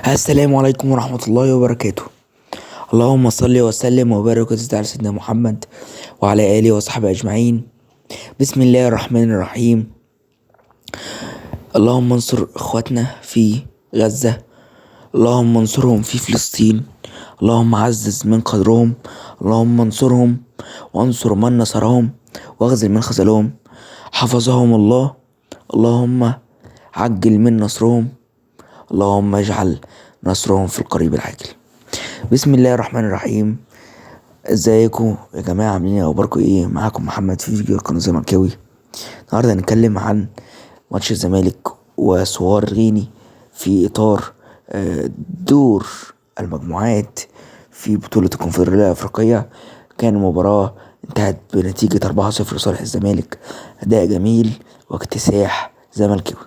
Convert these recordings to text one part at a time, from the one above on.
السلام عليكم ورحمة الله وبركاته. اللهم صل وسلم وبارك وزد على سيدنا محمد وعلى آله وصحبه أجمعين. بسم الله الرحمن الرحيم. اللهم انصر إخواتنا في غزة، اللهم انصرهم في فلسطين، اللهم عزز من قدرهم، اللهم انصرهم وانصر من نصرهم واخذل من خذلهم، حفظهم الله، اللهم عجل من نصرهم، اللهم اجعل نصرهم في القريب العاجل. بسم الله الرحمن الرحيم. ازيكم يا جماعة، عاملين ايه، اخباركم ايه؟ معاكم محمد في فيديو قناة زملكاوي. النهارده هنتكلم عن ماتش الزمالك وسوار غيني في اطار دور المجموعات في بطولة الكونفدرالية الافريقية. كان مباراة انتهت بنتيجة 4-0 لصالح الزمالك. اداء جميل واكتساح زملكاوي.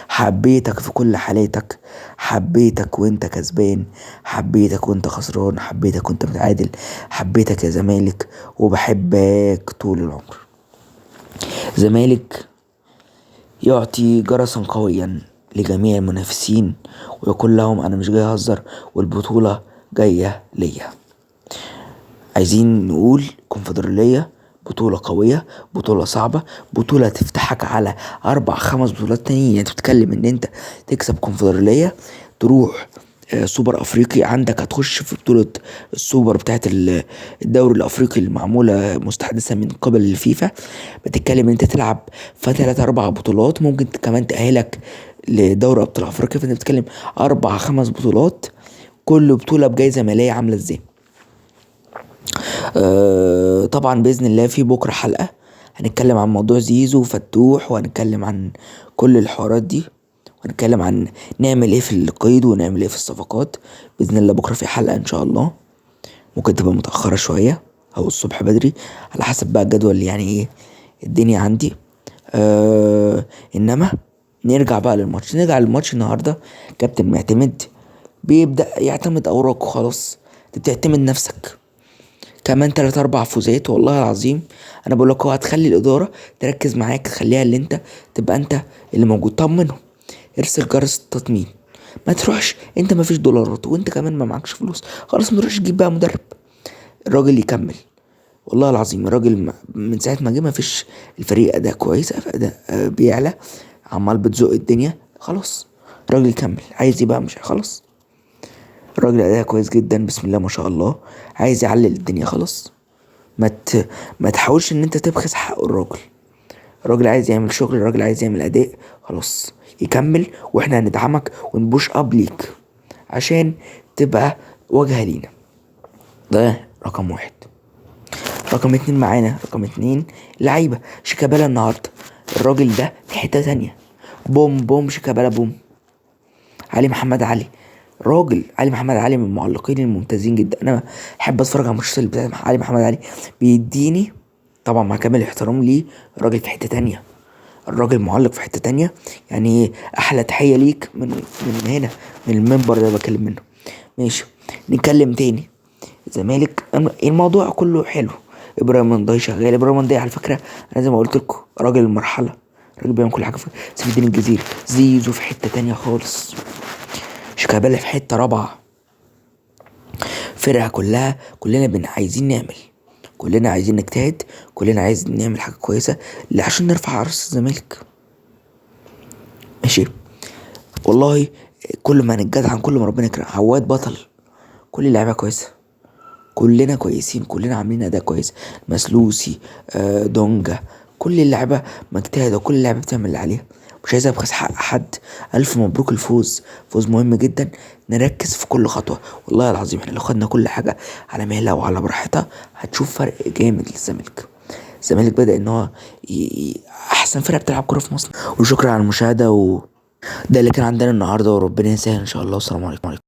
حبيتك في كل حالاتك، حبيتك وانت كسبان، حبيتك وانت خسران، حبيتك وانت متعادل، حبيتك يا زمالك وبحبك طول العمر. زمالك يعطي جرسا قويا لجميع المنافسين ويقول لهم انا مش جاي اهزر والبطولة جاية ليا. عايزين نقول كونفدرالية بطولة قوية، بطولة صعبة، بطولة تفتحك على 4-5 بطولات تانيين. انت بتتكلم ان انت تكسب كونفدرالية، تروح سوبر افريقي، عندك هتخش في بطولة السوبر بتاعت الدوري الافريقي المعمولة مستحدثة من قبل الفيفا. بتتكلم ان انت تلعب في 3-4 بطولات ممكن كمان تأهلك لدوري ابطال افريقيا. فانت بتتكلم 4-5 بطولات، كل بطولة بجايزة مالية عاملة ازاي. طبعا بإذن الله في بكرة حلقة هنتكلم عن موضوع زيزو وفتوح، وهنتكلم عن كل الحوارات دي، وهنتكلم عن نعمل ايه في القيد ونعمل ايه في الصفقات. بإذن الله بكرة في حلقة ان شاء الله، ممكن تبقى متأخرة شوية او الصبح بدري على حسب بقى الجدول، يعني ايه الدنيا عندي. انما نرجع بقى للماتش. نرجع للماتش النهاردة. كابتن معتمد بيبدأ يعتمد اوراقه، خلاص انت بتعتمد نفسك كمان 3-4 فوزات. والله العظيم انا بقول لك هو هتخلي الادارة تركز معاك، تخليها اللي انت تبقى انت اللي موجود. طمنهم، ارسل جرس التطمين، ما تروحش انت ما فيش دولارات وانت كمان ما معكش فلوس، خلاص ما تروحش تجيب بقى مدرب. الراجل يكمل، والله العظيم الراجل من ساعة ما جه ما فيش الفريق اداء كويس، اداء بيعلى، عمال بتزق الدنيا، خلاص الراجل يكمل. عايز ايه بقى؟ مش خلاص الراجل اداء كويس جدا بسم الله ما شاء الله، عايز يعلي الدنيا خلاص. ما تحاولش ان انت تبخس حق الراجل. الراجل عايز يعمل شغل، الراجل عايز يعمل اداء، خلاص يكمل، واحنا هندعمك ون push up ليك عشان تبقى واجهه لينا. ده رقم 1. رقم 2 معانا، رقم 2 لعيبة شيكابالا النهارده الراجل ده في حتة تانية، بوم بوم شيكابالا بوم. علي محمد علي، راجل علي محمد علي من المعلقين الممتازين جدا، انا احب اتفرج على الماتشات بتاعت علي محمد علي، بيديني طبعا مع كامل الاحترام ليه، الراجل في حتة تانية، الراجل معلق في حتة تانية. يعني احلى تحية ليك من هنا، من المنبر اللي بكلم منه. ماشي، نتكلم تاني الزمالك الموضوع كله حلو. ابراهيم نداي شغال. ابراهيم نداي على فكرة انا زي ما قلت لكم راجل المرحلة، راجل بيعمل كل حاجة. في سيف الدين الجزيري، زيزو في حتة تانية خالص، شيكابالا في حتة رابعه. فرقه كلها كلنا عايزين نعمل، كلنا عايزين نجتهد، كلنا عايزين نعمل حاجة كويسة عشان نرفع راس الزمالك. ماشي، والله كل ما نتجدعن كل ما ربنا يكرم. عواد بطل، كل اللعيبة كويسة، كلنا كويسين، كلنا عاملين اداء كويس. مسلوسي، دونجا، كل اللعيبة مجتهدة، وكل اللعيبة بتعمل اللي عليها. مش عايز ابخس حق حد. الف مبروك الفوز، فوز مهم جدا. نركز في كل خطوة، والله العظيم احنا لو خدنا كل حاجة على مهلها وعلى براحتها هتشوف فرق جامد للزمالك. الزمالك بدا ان هو احسن فرقه بتلعب كورة في مصر. وشكرا على المشاهدة، وده اللي كان عندنا النهارده، وربنا يسهل ان شاء الله. والسلام عليكم.